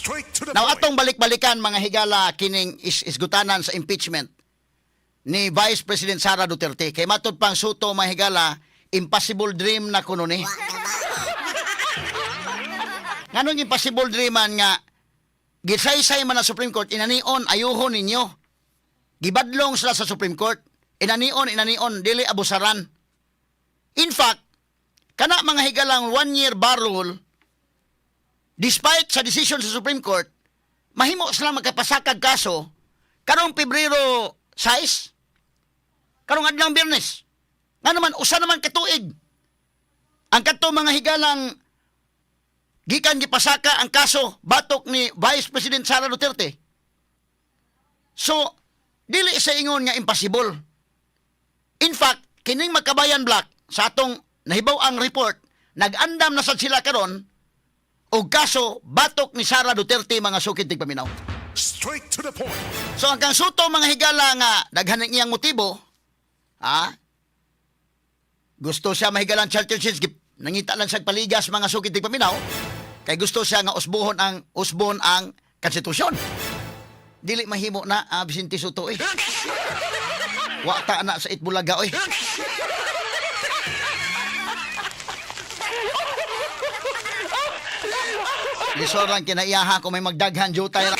Straight to the Now point. Atong balik-balikan, mga higala, kining isgutanan sa impeachment ni Vice President Sara Duterte. Kay matud pang Sotto, mga higala, impossible dream na kuno ni. Nganong impossible dream man nga gisaysay man ang Supreme Court, inanion, ayuhon ninyo. Gibadlong sila sa Supreme Court. Inanion, inanion, dili abusaran. In fact, kana, mga higalang, 1 year bar rule, despite sa decision sa Supreme Court, mahimo sila magkapasakag kaso karong Pebrero 6, karong adlawng Biyernes. Nga naman, usa naman katuig. Ang kadto, mga higalang, gikan gipasaka ang kaso batok ni Vice President Sara Duterte. So, dili sa ingon nga impossible. In fact, kining Makabayan Bloc, sa atong nahibaw ang report, nag-andam na sad sila karon og kaso batok ni Sara Duterte, mga sukid tigpaminaw. Straight to the point. So ang kang Sotto, mga higala, nga daghan ang iyang motibo, ha? Gusto siya mahigalang charter change, nangita lang siya paligas, mga sukid tigpaminaw, kay gusto siya nga usbuhon ang usbon ang konstitusyon. Dili mahimo na, Vicente Sotto eh. Wa ta na sa Eat Bulaga oy. Lisod lang kinaiyaha kung may magdaghan jutay ra.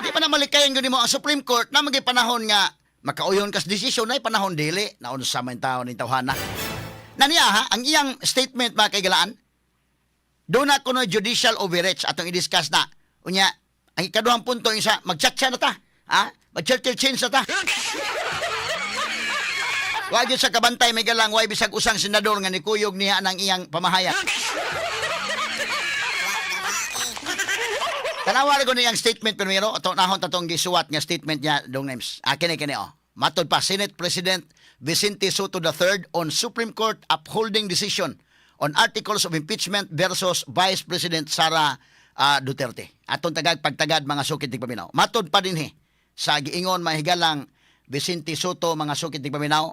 Di pa na malikayan gud mo ang Supreme Court na magay panahon nga makauyon kas desisyon ay panahon dili naunsa man tao ning tawhana. Na niya ha, ang iyang statement, mga kaigalaan, doon na kuno judicial overreach atong i-discuss na. Unya, ang ikaduhang punto yung sa magchatcha na ta. Ha? Mag-charter change na ta. Wa gyud sa kabantay may galang way bisag usang senador nga nikuyog niya ng iyang pamahayag. Tanawa ko niyang statement primero, ato nahon tatong gisuwat nga statement niya dong names. Ah, kini kini oh. Matod pa Senate President Vicente Sotto III on Supreme Court upholding decision on articles of impeachment versus Vice President Sara Duterte. Atong tagag pagtagad, mga sukid tigpaminaw. Matod pa dinhi sa giingon mahigalang Vicente Sotto, mga sukid tigpaminaw,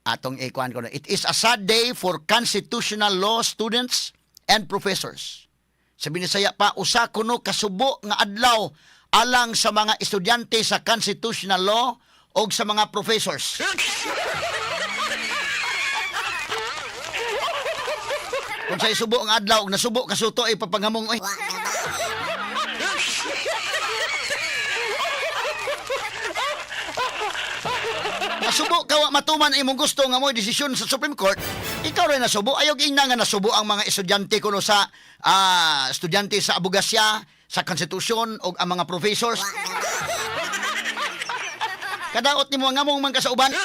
atong ikuan ko na. It is a sad day for constitutional law students and professors. Sa Binisaya pa, usa kuno kasubo nga adlaw alang sa mga estudyante sa constitutional law o sa mga professors. Kung sa isubo ang adlaw, og nasubo ka Sotto ay papangamong oy. Nasubo ka wa matuman imong gusto nga mo'y desisyon sa Supreme Court, ikaw rin nasubo. Ayaw ingna nga nasubo ang mga estudyante kuno sa estudyante sa abogasya, sa konstitusyon o ang mga professors. Kadaot nimo nga mong man kasauban.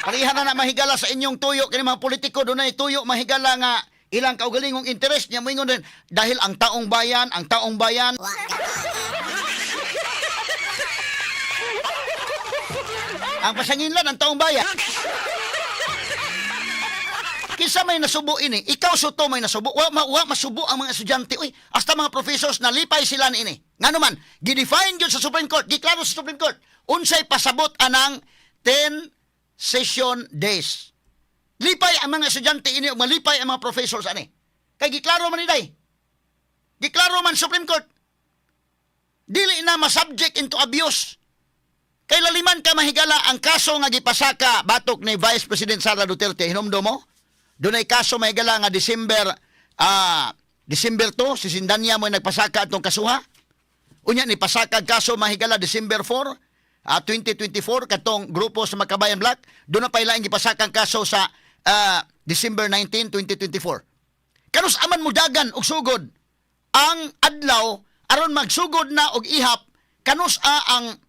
Pareha na na mahigala sa inyong tuyo kini mga politiko, dunay tuyo mahigala nga ilang kaugalingong interes niya moingon din dahil ang taong bayan, ang taong bayan. Ang pasanginlan ang taong bayan. Kinsa may nasubo ini? Ikaw, Sotto, may nasubo. Wa masubo ang mga estudyante. Uy, hasta mga professors na lipay sila niini. Ngano man, gidefine gyud sa Supreme Court, giklaro sa Supreme Court, unsay pasabot anang 10 session days. Lipay ang mga estudyante ini ug malipay ang mga professors ani. Kay giklaro man ni day. Giklaro man Supreme Court. Dili na ma-subject into abuse. Kay laliman ka mahigala ang kaso nga gipasaka batok ni Vice President Sara Duterte. Hinumdum mo? Dunay kaso mahigala nga December 2 si Cendaña mo nagpasaka atong kasuha. Unya ni pasaka kaso mahigala December 4 2024 katong grupo sa Makabayan Bloc, doon na pa ilaing gipasaka ang kaso sa December 19, 2024. Kanus aman mo dagan og sugod ang adlaw aron magsugod na og ihap kanus a ang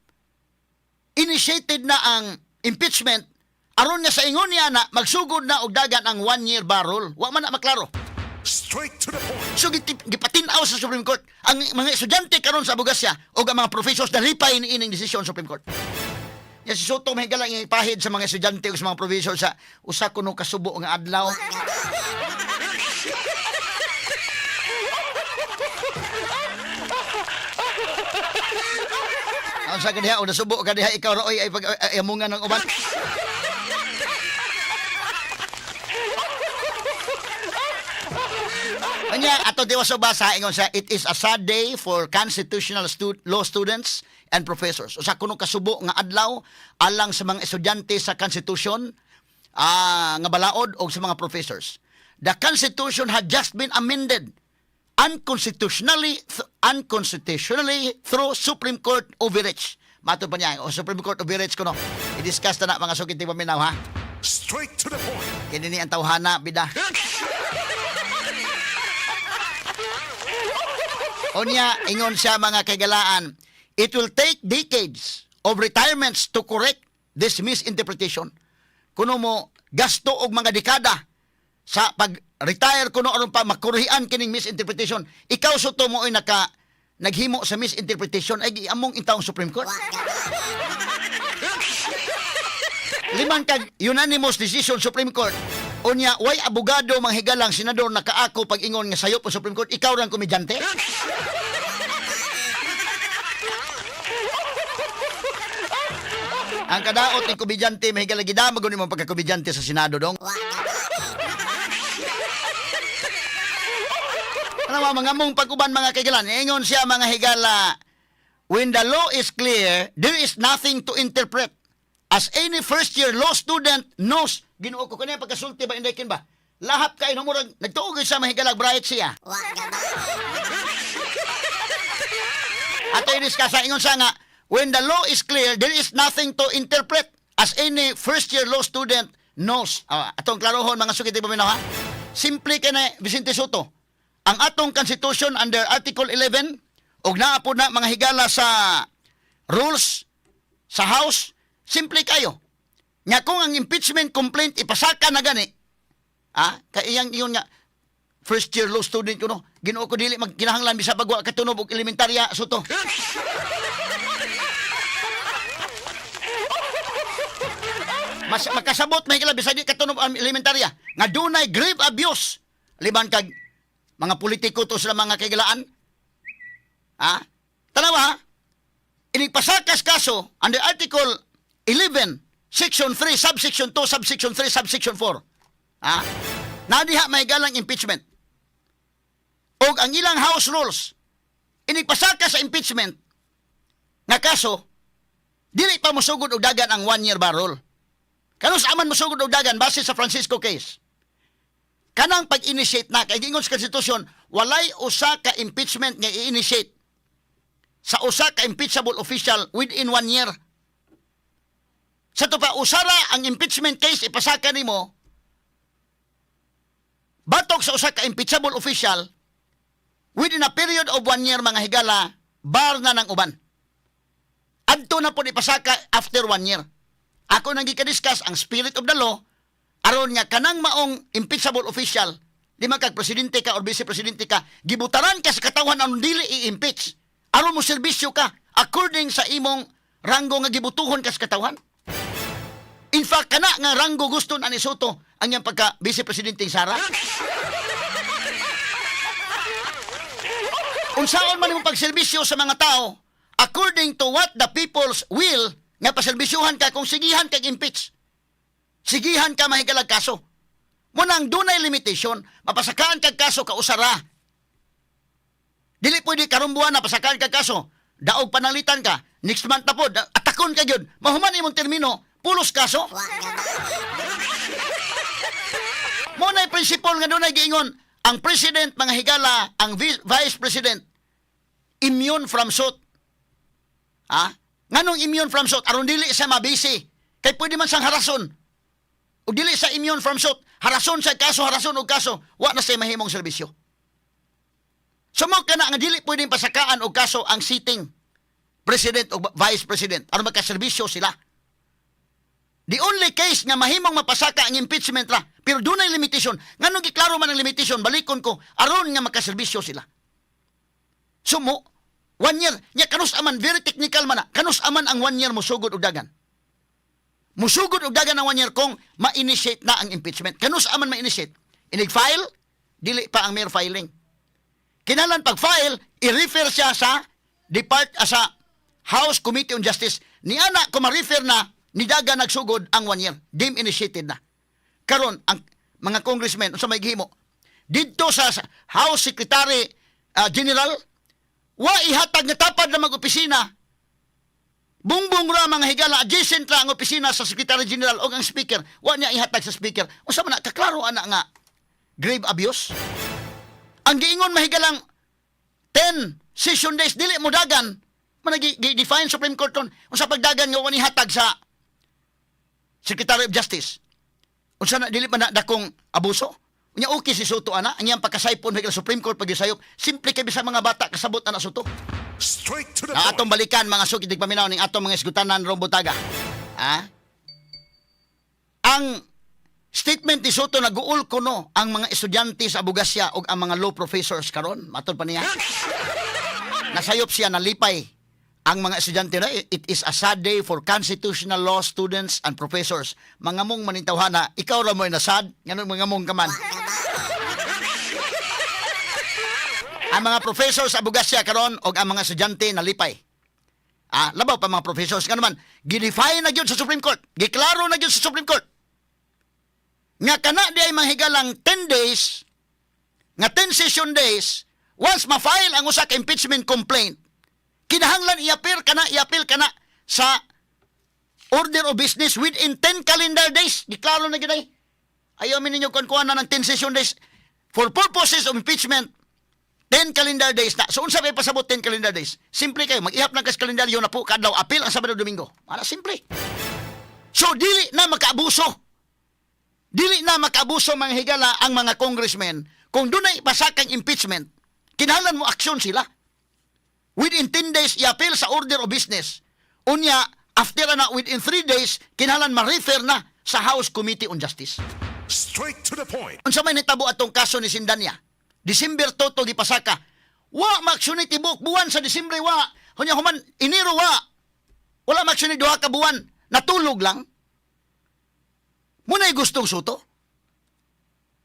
initiated na ang impeachment aron nga sa ingon niya na magsugod na og dagan ang 1 year bar rule? Wa man na maklaro. Straight to the point. So gipatin-aw sa Supreme Court ang mga estudyante karon sa abogasya o ang mga professors na lipay ni ining desisyon sa Supreme Court. Ya si Sotto may galang ipahid sa mga estudyante o sa mga professor sa usa kuno kasubo nga adlaw. Ang sa kaniya, o nasubo ka diha, ikaw ra oy ay pag ay, amungan ng uban. Kanya, ato diwa sa basa, ingon siya, "It is a sad day for constitutional law students and professors." Usa kuno kasubo nga adlaw alang sa mga estudyante sa Constitution nga balaod o sa mga professors. "The Constitution had just been amended unconstitutionally through Supreme Court overreach." Matod pa niya, o Supreme Court overreach kuno. I-discuss na na, mga sukit paminaw, ha. Straight to the point. Kini ni ang tawhana bida. Unya, ingon siya, mga kagalaan, "It will take decades of retirements to correct this misinterpretation." Kuno mo gasto og mga dekada sa pag-retire kuno aron pa makurhian kining misinterpretation. Ikaw, Sotto, mo ay naghimo sa misinterpretation ay giamong intawong Supreme Court. Liman kag unanimous decision Supreme Court. Unya, way abogado, mga higalang senador, nakaako pag ingon nga sayop ang Supreme Court? Ikaw rang komedyante? Ang kadaot ni komedyante, mahigala, gidamag mo pagka-komedyante sa Senado, dong. Ano mga mong pag-uban, mga kaigalan? Ingon siya, mga higala, "When the law is clear, there is nothing to interpret. As any first year law student knows." Ginoo ko, kanya pagkasulti ba, inday ba? Lahap kay no, murag nagtuog sa mahigalag bright siya. Ato inis ka sa ingon siya nga, "When the law is clear, there is nothing to interpret as any first year law student knows." Atong klarohon, mga sukit paminaw, ha. Simple kay na, Vicente Sotto. Ang atong Constitution under Article 11 ug naa po na, mga higala, sa rules sa House, simple kayo. Nga kung ang impeachment complaint ipasaka na gani, kay iyang iyon nga first year law student ko no, Ginoo ko, dili magkinahanglan bisa pag wa katunob og elementarya, Sotto. Mas makasabot may kila bisag di katunob ang elementarya nga dunay grave abuse liban kag mga politiko to sila, mga kaigalaan. Ha? Tanawa ha? Inigpasakas kaso under Article 11, Section 3, Subsection 2, Subsection 3, Subsection 4. Ha? Nadiha may galang impeachment. Og ang ilang house rules, inigpasaka sa impeachment nga kaso, dili pa mosugod og dagan ang one year bar rule. Kanus aman mosugod og dagan base sa Francisco case? Kanang pag-initiate na kay giingon sa konstitusyon, walay usa ka impeachment nga i-initiate sa usa ka impeachable official within one year. Sa to pa, usara ang impeachment case ipasaka nimo batok sa usa ka impeachable official within a period of one year, mga higala, bar na ng uban. Adto na po ipasaka after one year. Ako nang gika-discuss ang spirit of the law aron nga kanang maong impeachable official, di man kag presidente ka or vice presidente ka, gibutaran ka sa katawhan aron dili i-impeach. Aron mo serbisyo ka according sa imong ranggo nga gibutuhon ka sa katawhan. In fact, kana nga ranggo gusto na ni Sotto ang iyang pagka vice presidente Sara. Unsaon man imong pagserbisyo sa mga tao according to what the people's will nga paserbisyuhan ka kung sigihan kag impeach. Sigihan ka mahigalag kaso. Munang dunay limitation, mapasakaan kag kaso kausara. Dili pwede karong buwan na pasakaan kag kaso. Daog pananglitan ka, next month na po, atakon ka gyud. Mahuman imong termino, pulos kaso. Mo na'y principle nga dunay giingon, ang president, mga higala, ang vice president, immune from suit. Ha? Nganong immune from suit? Aron dili sa mabisi. Kay pwede man siyang harason. O dili sa immune from suit, harason sa kaso, harason og kaso, wa na siya mahimong serbisyo. Sumo ka na nga dili pwedeng pasakaan og kaso ang sitting president o vice president aron magkaserbisyo sila. The only case nga mahimong mapasaka ang impeachment ra, pero dunay limitation. Nganong giklaro man ang limitation, balikon ko, aron nga makaserbisyo sila. Sumo, one year, nya kanus aman, very technical man na, kanus aman ang one year musugod og dagan? Musugod og dagan ang one year kung ma-initiate na ang impeachment. Kanus aman ma-initiate? Inig-file, dili pa ang mere filing. Kinahanglan pag-file, i-refer siya sa sa House Committee on Justice. Niana kung ma-refer na, nidaga nagsugod ang one year. Deem initiated na. Karon ang mga congressmen, unsa may gihimo? Didto sa House Secretary General, wa ihatag nga tapad na mag-opisina. Bungbong ra, mga higala, adjacent ra ang opisina sa Secretary General o ang Speaker. Wa niya ihatag sa Speaker. Unsa man na, kaklaro ana nga grave abuse. Ang giingon, mahigalang 10 session days dili mo dagan man define Supreme Court kon unsa pagdagan nga wa ni hatag sa Secretary of Justice. Unsa na, dili man na dakong abuso? Unya okay si Sotto ana, ang iyang pagkasaypon sa Supreme Court pagisayop, simple kay bisan mga bata kasabot ana, Sotto. Straight to the Na point. atong balikan, mga suki tigpaminaw, ning atong mga isgutanan rong butaga. Ha? Ang statement ni Sotto, naguol kuno ang mga estudyante sa abogasya ug ang mga law professors karon, matod pa niya. Nasayop siya, nalipay ang mga estudyante na it is a sad day for constitutional law students and professors. Mga mong manintawhana, ikaw ra mo'y nasad, nganong mga mong kaman. Ang mga professors sa abogasya karon og ang mga estudyante nalipay. Ah, labaw pa mga professors nga naman, gi-define na gyud sa Supreme Court. Giklaro na gyud sa Supreme Court. Nga kana di ay manghigalang 10 days, nga 10 session days, once ma-file ang usa ka impeachment complaint, kinahanglan i-appeal kana sa order of business within 10 calendar days. Giklaro na gyud ay. Ayaw mi ninyo kuan na ng 10 session days. For purposes of impeachment, 10 calendar days na. So unsa may pasabot 10 calendar days? Simple kayo, mag-ihap lang kas kalendaryo na po kadlaw appeal ang Sabado, Domingo. Ana simple. So dili na makaabuso. Dili na makaabuso, mga higala, ang mga congressmen kung dunay ipasakang impeachment, kinahanglan mo aksyon sila. Within 10 days i-appeal sa order of business. Unya, after na within 3 days kinahanglan ma-refer na sa House Committee on Justice. Straight to the point. Unsa may nitabo atong kaso ni Cendaña? December 2 to gipasaka. Wa maaksyon tibok buwan sa Disyembre wa. Unya human Enero wa. Wala maaksyon 2 ka buwan. Natulog lang. Muna'y gustong Sotto.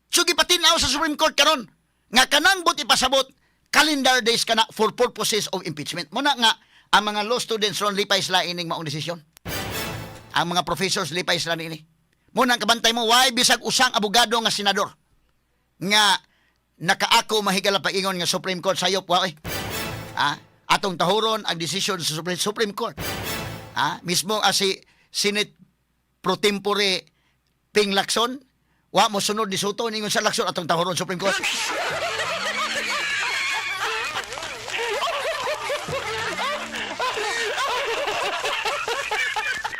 So gipatin-aw sa Supreme Court karon nga kanang but ipasabot calendar days kana for purposes of impeachment. Muna nga ang mga law students ron lipay sila ining maong desisyon. Ang mga professors lipay sila niini. Muna ang kabantay mo, why bisag usang abogado nga senador nga nakaako, mahigala, paingon nga Supreme Court sayop wa oy. Ah, atong tahuron ang desisyon sa Supreme Court. Ah, mismo as si Senate pro tempore Ping Lacson wa mo sunod ni Sotto, ningon sa Lacson atong tahuron Supreme Court.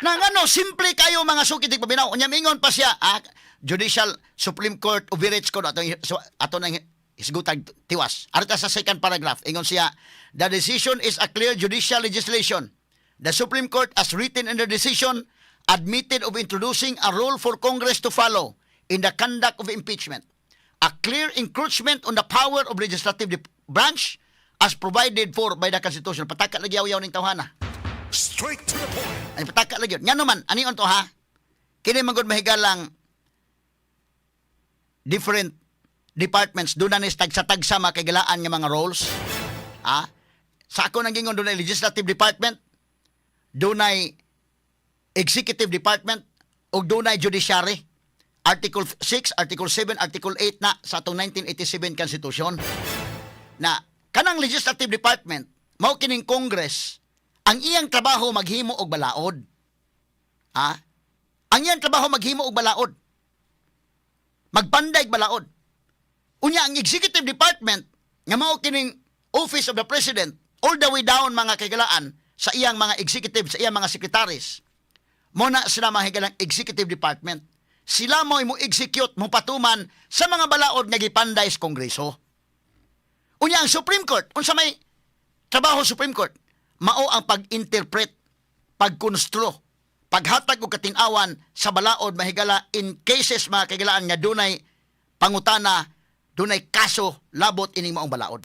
Nang ano, simple kayo, mga suki tigpaminaw. Unya mingon pa siya, judicial Supreme Court overreach ko atong so, ato nang hisgutag tiwas. Arta sa second paragraph, ingon siya, "The decision is a clear judicial legislation. The Supreme Court, as written in the decision, admitted of introducing a rule for Congress to follow in the conduct of impeachment. A clear encroachment on the power of legislative branch as provided for by the Constitution." Pataka lagi yaw ning tawhana. Straight to the point. Ay pataka lagi yun. Nga naman, ani to ha? Kini man gud mahigalang different departments doon na ni tagsa-tagsa makaigalaan nga mga roles. Ha? Sa ako nang gingon, dunay legislative department, dunay executive department, ug dunay judiciary. Article 6, Article 7, Article 8 na sa atong 1987 Constitution. Na kanang legislative department mao kining Congress, ang iyang trabaho maghimo og balaod. Ha? Ang iyang trabaho maghimo og balaod. Magpanday og balaod. Unya ang executive department nga mao kining Office of the President all the way down, mga kaigalaan, sa iyang mga executive, sa iyang mga secretaries. Mo na sila mahigalang executive department. Sila mo execute, mo patuman sa mga balaod nga gipanday sa Kongreso. Unya ang Supreme Court, unsa may trabaho Supreme Court? Mao ang pag-interpret, pagkonstro, paghatag og katinawan sa balaod, mahigala, in cases, mga kaigalaan, nga dunay pangutana, dunay kaso labot ining maong balaod.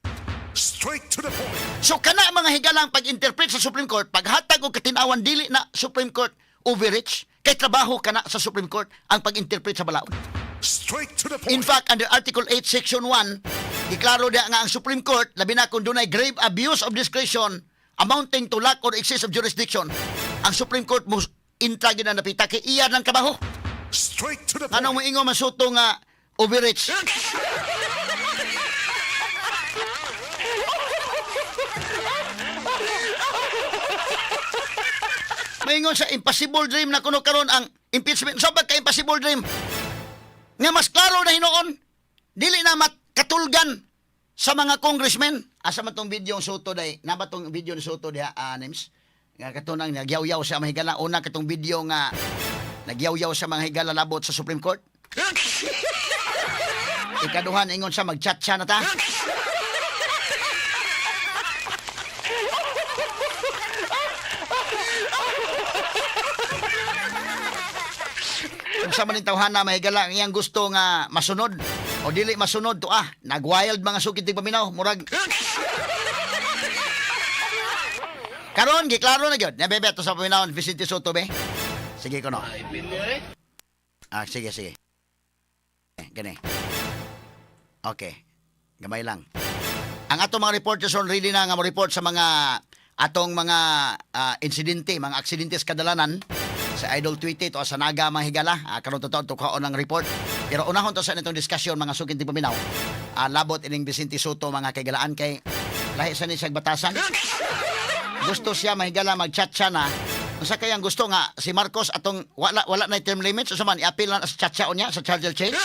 Straight to the point. So kana, mga higalang pag-interpret sa Supreme Court, paghatag og katinawan, dili na Supreme Court overreach kay trabaho kana sa Supreme Court ang pag-interpret sa balaod. Straight to the point. In fact, under Article 8, Section 1, giklaro diya nga ang Supreme Court, labi na kung dunay grave abuse of discretion amounting to lack or excess of jurisdiction, ang Supreme Court mo intra gyud na napita kay iya ng trabaho. Straight to the point. Ano mo ingon man Sotto nga overreach? Maingon sa impossible dream na kuno karon ang impeachment. Sa ka impossible dream? Nga mas klaro na hinuon, dili na matkatulgan sa mga congressmen. Asa man tong video ang Sotto day? Naba tong video ni Sotto diha, Nims? Nga katunang nagyaw-yaw sa mga higala. Una katong video nga nagyaw-yaw sa mga higala labot sa Supreme Court. Ikaduhan, ingon siya mag-chat siya na ta. Kung sa man tawhana mahigala ang iyang gusto nga masunod o dili masunod to ah, nag-wild mga sukit tig paminaw, murag karon giklaro na gyud. Nabebe to sa paminaw Vicente Sotto be. Sige kono. Ah, sige sige. Eh, gani. Okay. Gamay lang. Ang atong mga reporters on ready na nga mo-report sa mga atong mga insidente, mga aksidente sa kadalanan sa Idol Tweety to sa Naga mga higala. Karon totoo tukaon ang report. Pero unahon to sa nitong diskusyon mga sukin paminaw. Labot ining Vicente Sotto mga kaigalaan kay lahi sa ni siyang batasan. Gusto siya mahigala mag-chat siya na. Unsa kayang gusto nga si Marcos atong wala wala na term limits unsa man i-appeal na sa chat niya sa charger change.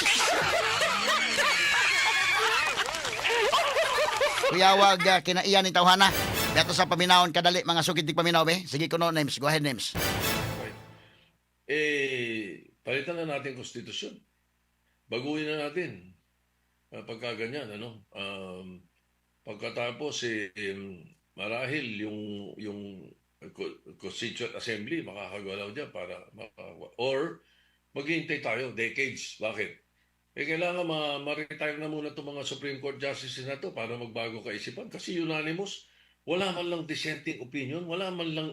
Kuyawag kinaiyan ni tawhana. Dato sa paminawon kadali mga sukid tig paminaw be. Sige kuno names. Go ahead, names. Right. Eh, palitan na natin konstitusyon. Baguhin na natin. Pagka ganyan, ano? Pagkatapos, eh, marahil yung Constituent Assembly makakagalaw dyan para or maghihintay tayo decades. Bakit? Eh, kailangan ma-retire na muna itong mga Supreme Court justices na to para magbago kaisipan. Kasi unanimous, wala man lang dissenting opinion, wala man lang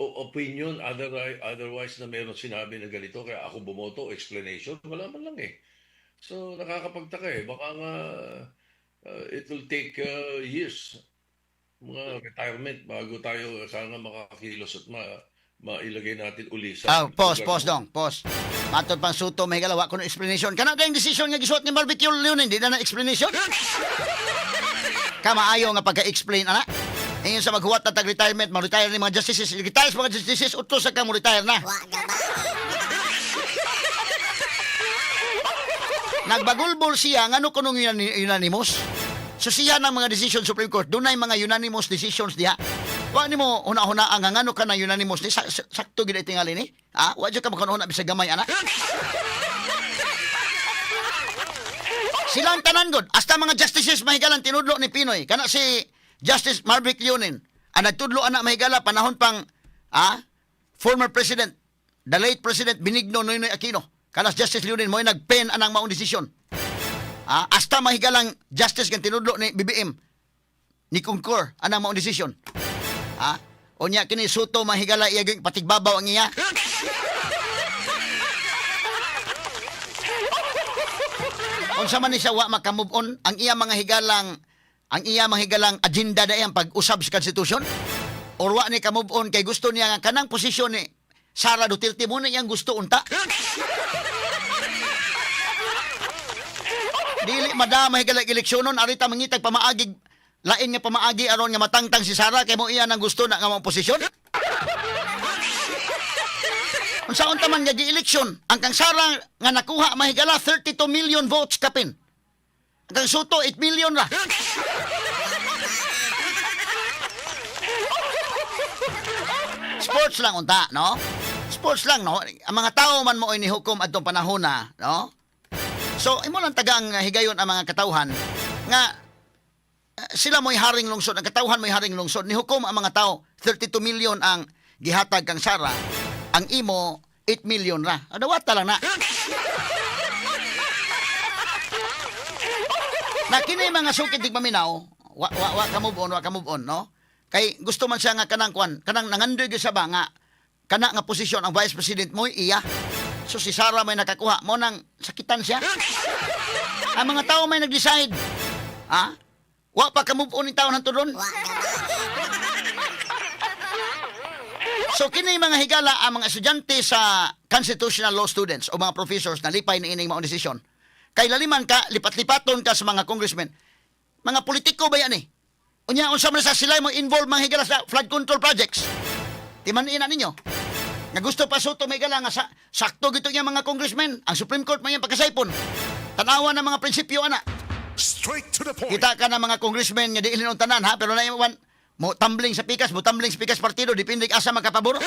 opinion otherwise na meron sinabi na ganito, kaya ako bumoto, explanation, wala man lang eh. So nakakapagtaka eh. Baka nga it will take years, mga retirement bago tayo sana makakilos at mailagay natin uli sa Ah, pause, lugar pause mo. dong, pause. Matod pang Sotto mahigala wa kuno explanation. Kana kayong decision nga gisuot ni Barbecue Leonin, di na na explanation. Kamaayo nga pagka-explain ana. Ngayon sa maghuwat na tag retirement, ma-retire ni mga justices, retire sa mga justices, utlo sa ka mo retire na. Nagbagulbol siya ngano kunong unanimous. So siya ng mga decision Supreme Court, dunay mga unanimous decisions diha. Wa nimo huna-huna ang ngano ka na unanimous ni sakto gid tingali ni. Ha? Wa jud ka makahuna bisag gamay ana. Silang tanan god, hasta mga justices mahigalan tinudlo ni PNoy. Kana si Justice Marvic Leonen, ang nagtudlo ana mahigala panahon pang former president, the late President Benigno Noynoy Aquino. Kanas Justice Leonen mo nagpen anang maong desisyon. Hasta mahigalang justice kan tinudlo ni BBM ni concur anang maong desisyon. Unya kini Sotto mahigala iya gyud patigbabaw ang iya. Unsa man ni siya wa maka-move on ang iya mga higalang agenda na iyang pag-usab sa konstitusyon or wa ni ka-move on kay gusto niya nga kanang posisyon ni Sara Duterte mo na iyang gusto unta. Dili madama higalag eleksyonon arita mangitag pamaagi lain nga pamaagi aron nga matangtang si Sara kay mo iya nang gusto na nga mga posisyon. Unsaon ta man nga gi-eleksyon ang kang Sara nga nakuha mahigala 32 million votes kapin. Ang kang Sotto 8 million ra. Sports lang unta, no? Sports lang, no? Ang mga tao man mo ni hukom adtong panahon na, no? So, imo lang tagang higayon ang mga katawhan nga sila mo'y haring lungsod, ang katawhan mo'y haring lungsod. Ni hukom ang mga tao, 32 million ang gihatag kang Sara, ang imo 8 million ra. Adawata lang na. Na kini mga sukid dig paminaw, wa wa wa ka move on, wa ka move on, no? Kay gusto man siya nga kanang kwan, kanang nangandoy gyud siya ba nga kana nga posisyon ang vice president mo iya. So si Sara may nakakuha mo nang sakitan siya. Ang mga tao may nag-decide. Ha? Wa pa ka move on ni tao ng tudon. So kini mga higala ang mga estudyante sa constitutional law students o mga professors na lipay ni ining maong desisyon. Kay laliman ka, lipat-lipaton ka sa mga congressmen. Mga politiko ba yan eh? Unya, unsa man sa sila mo involve mga higala sa flood control projects? Timan-ina ninyo. Nga gusto pa Sotto, may gala nga sa, sakto gito niya mga congressmen, ang Supreme Court may pagkasaypon. Tanawa ng mga prinsipyo ana. Straight to the point. Kita ka ng mga congressmen nga di ilin tanan ha, pero na wan mo tumbling sa pikas, mo tumbling sa pikas partido, depende asa makapabor.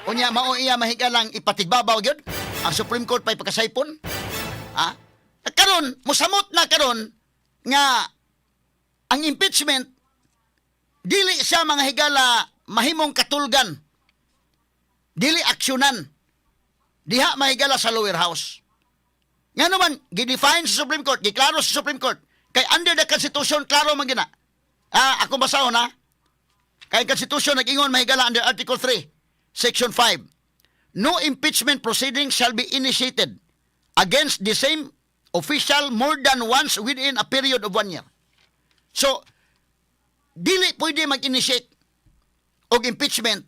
Unya mao iya mahigalang ipatigbabaw gyud ang Supreme Court pay pagkasaypon. Ha? Karon mosamot na karon nga ang impeachment dili siya, mga higala, mahimong katulgan. Dili aksyonan diha, mahigala, sa lower house. Nga naman, gidefine sa Supreme Court, giklaro sa Supreme Court. Kay under the Constitution, klaro man gina. Ah, ako basahon ha. Kay Constitution nag-ingon, mahigala, under Article 3, Section 5. No impeachment proceeding shall be initiated against the same official more than once within a period of one year. So, dili pwede mag-initiate og impeachment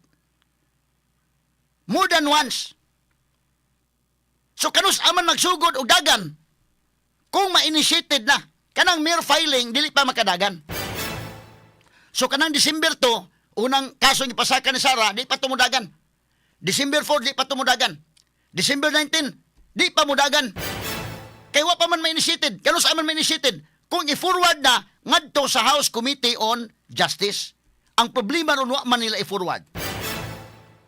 more than once. So kanus aman magsugod og dagan kung ma-initiated na kanang mere filing, dili pa makadagan. So kanang December 2, unang kaso ni pasaka ni Sara, di pa tumudagan. December 4, di pa tumudagan. December 19, di pa mudagan. Kay wa pa man ma-initiated. Kanus aman ma-initiated kung i-forward na ngadto sa House Committee on Justice. Ang problema ron, wa man nila i-forward.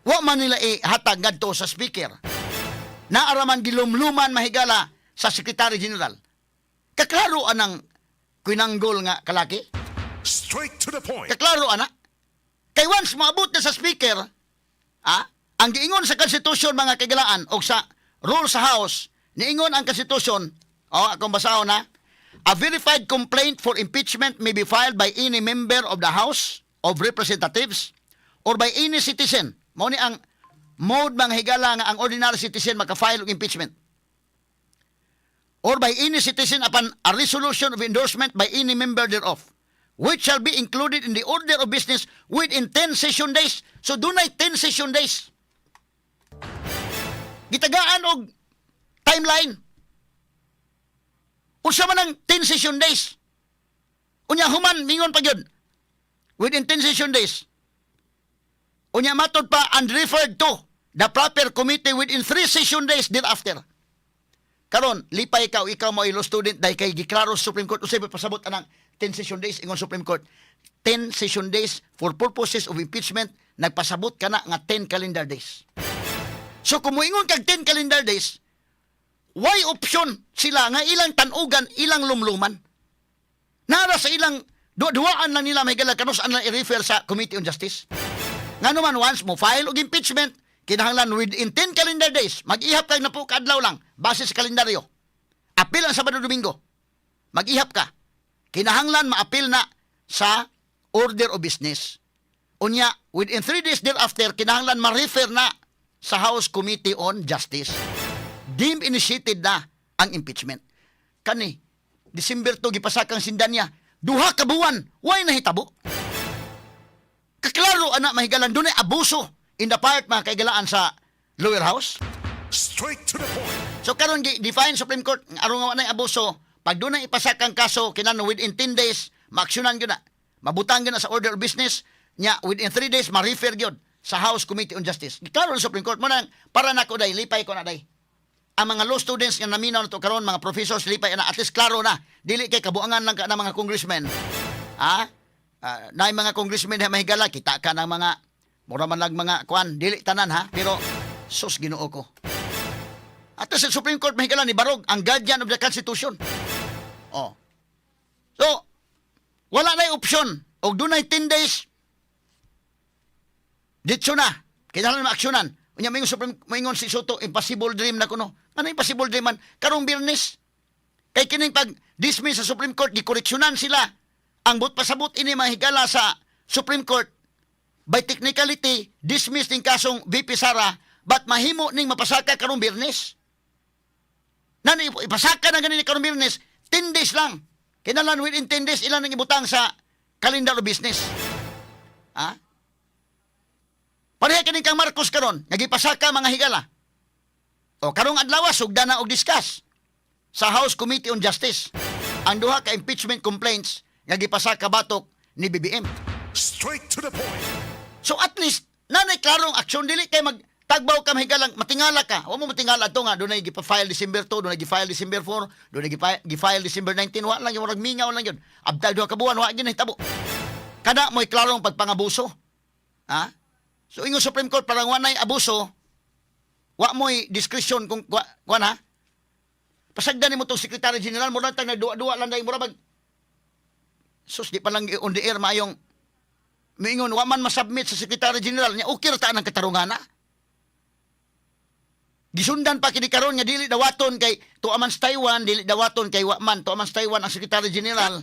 Wa man nila ihatag ngadto sa speaker. Naaraman gilumluman, mahigala, sa Secretary General. Kaklaro anang kuinanggol nga kalaki. Straight to the point. Kaklaro ana. Kay once maabot na sa speaker, ang giingon sa Constitution, mga kagalaan, o sa rule sa House, niingon ang Constitution, oh, akong basahon na, a verified complaint for impeachment may be filed by any member of the House of Representatives or by any citizen. Mao ni ang mode, mga higala, nga ang ordinary citizen maka-file og impeachment. Or by any citizen upon a resolution of endorsement by any member thereof, which shall be included in the order of business within 10 session days. So dunay 10 session days. Gitagaan og timeline. Unsa man ang 10 session days? Unya human mingon pa gyud. Within 10 session days. Unya matod pa, and referred to the proper committee within 3 session days thereafter. Karon, lipay ka o ikaw mo law student dahil kay giklaro sa Supreme Court unsay pasabot anang 10 session days. Ingon Supreme Court, 10 session days for purposes of impeachment, nagpasabot ka na nga 10 calendar days. So kung moingon kag 10 calendar days, why option sila nga ilang tanugan, ilang lumluman? Nara sa ilang duwa-duwaan lang nila may gala kanus ang i-refer sa Committee on Justice. Nga naman once mo file og impeachment, kinahanglan within 10 calendar days, mag-ihap kag napo kaadlaw lang base sa kalendaryo. Apil ang Sabado, Domingo. Mag-ihap ka. Kinahanglan maapil na sa order of business. Unya, within 3 days thereafter, kinahanglan ma-refer na sa House Committee on Justice. Deemed initiated na ang impeachment. Kani, December 2 gipasakang Cendaña. 2 ka buwan, way nahitabo. Kaklaro ana, mahigalan, dunay abuso in the part, mga kaigalaan, sa lower house. Straight to the point. So karon gi define Supreme Court nga aron nga wa nay abuso, pag dunay ipasakang kaso kinahanglan within 10 days maaksyonan gyud na. Mabutang gyud na sa order of business nya within 3 days ma-refer gyud sa House Committee on Justice. Klaro ang Supreme Court mo nang para nako day lipay ko na day. Ang mga law students nga naminaw nato karon, mga professors, lipay na, at least klaro na. Dili kay kabuangan lang ka ng mga congressmen. Ha? Ah, naay mga congressmen na, mahigala, kita ka ng mga mura man lang mga kuan, dili tanan ha, pero sus, Ginoo ko. At sa Supreme Court, mahigala, ni Barog, ang guardian of the Constitution. Oh. So, wala na option. Og dunay 10 days, ditso na. Kinahanglan maaksyonan. Unya moingon Supreme, moingon si Sotto, impossible dream na kuno. Ano impossible dream man? Karong Biyernes. Kay kining pag dismiss sa Supreme Court, gikoreksyonan sila. Ang but pasabot ini, mahigala, sa Supreme Court, by technicality, dismiss ning kasong VP Sara, but mahimo ning mapasaka karong Biyernes. Nani ipasaka na ganin karong Biyernes, 10 days lang. Kinahanglan within 10 days ilan ang ibutang sa calendar of business. Ha? Pareha kining kang Marcos karon, nga gipasaka, mga higala. O karong adlaw sugda na og discuss sa House Committee on Justice ang duha ka impeachment complaints nga gipasaka batok ni BBM. Straight to the point. So at least nanay klarong aksyon, dili kay mag tagbaw ka mahigalang matingala ka. Wa mo matingala to nga dunay gipa-file December 2, dunay gi-file December 4, dunay gi-file December 19, wa lang yung murag mingaw lang yun. Abdal 2 ka buwan wa gyud nahitabo. Kada mo'y klarong pagpangabuso. Ha? So ingon Supreme Court, parang wa nay abuso, wa mo'y discretion kung kuan ha. Pasagdan nimo tong Secretary General mo lang tag nagduwa-duwa lang dahil mura mag sus di pa lang on the air maayong miingon wa man masubmit sa Secretary General niya, okay ra ta ang katarungan na. Gisundan pa kini karon nga dili dawaton kay tuwa man sa Taiwan, dili dawaton kay wa man tuwa man sa Taiwan ang Secretary General.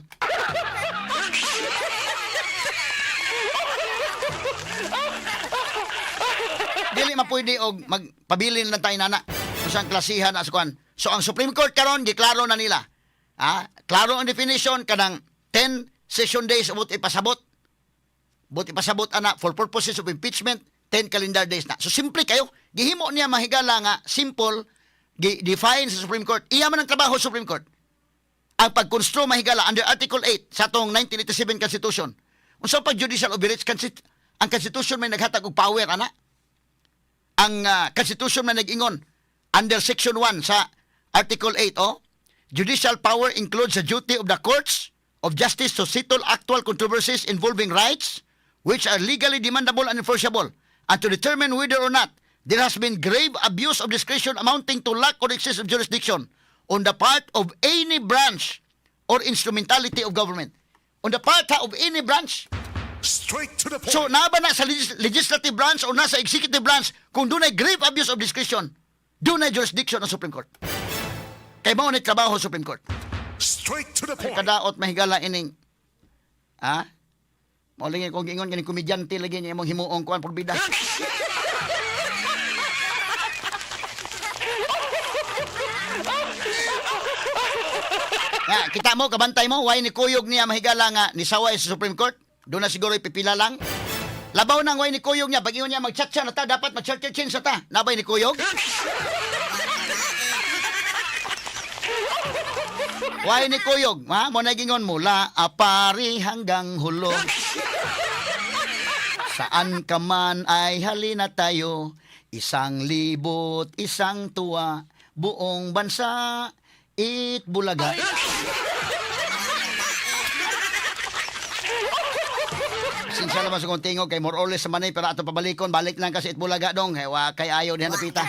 Dili mapwede og magpabilin lang tayo nana kung saan klasihan na sa kuan. So ang Supreme Court karon giklaro na nila. Ha? Klaro ang definition kanang 10 session days but ipasabot. But ipasabot ana for purposes of impeachment 10 calendar days na. So simple kayo. Gihimo niya mahigala nga simple gi-define sa Supreme Court. Iya man ang trabaho sa Supreme Court. Ang pagkonstru mahigala under Article 8 sa atong 1987 Constitution. Unsa pag judicial overreach, ang Constitution may naghatag og power ana. Ang Constitution may nag-ingon under Section 1 sa Article 8, oh, judicial power includes the duty of the courts of justice to settle actual controversies involving rights which are legally demandable and enforceable and to determine whether or not there has been grave abuse of discretion amounting to lack or excess of jurisdiction on the part of any branch or instrumentality of government, on the part ha, of any branch. Straight to the point. So, naa ba na sa legislative branch o nasa executive branch, kung dunay grave abuse of discretion, dunay jurisdiction ang Supreme Court. Kay mao ni trabaho sa Supreme Court. Straight to the Ay, point. kadaot mahigala ining ha? Mao lagi kong giingon kaning komedyante lagi niya imong himuong kuan porbida. Nga, kita mo, kabantay mo, why ni kuyog niya mahigala nga nisaway sa Supreme Court? Doon na siguro ipipila lang. Labaw nang why ni kuyog niya, pag ingon niya mag-chat na ta, dapat mag-chat change sa ta. Nabay ni kuyog? Why ni kuyog? Ha? Mo nagingon mula apari hanggang hulo. Saan ka man ay halina tayo, isang libot, isang tuwa, buong bansa, Itbulaga. Sinsya naman sa kong tingog kay more or less sa manay pero ato pabalikon, balik lang kasi Itbulaga dong. Kay wa kay ayaw diha napita.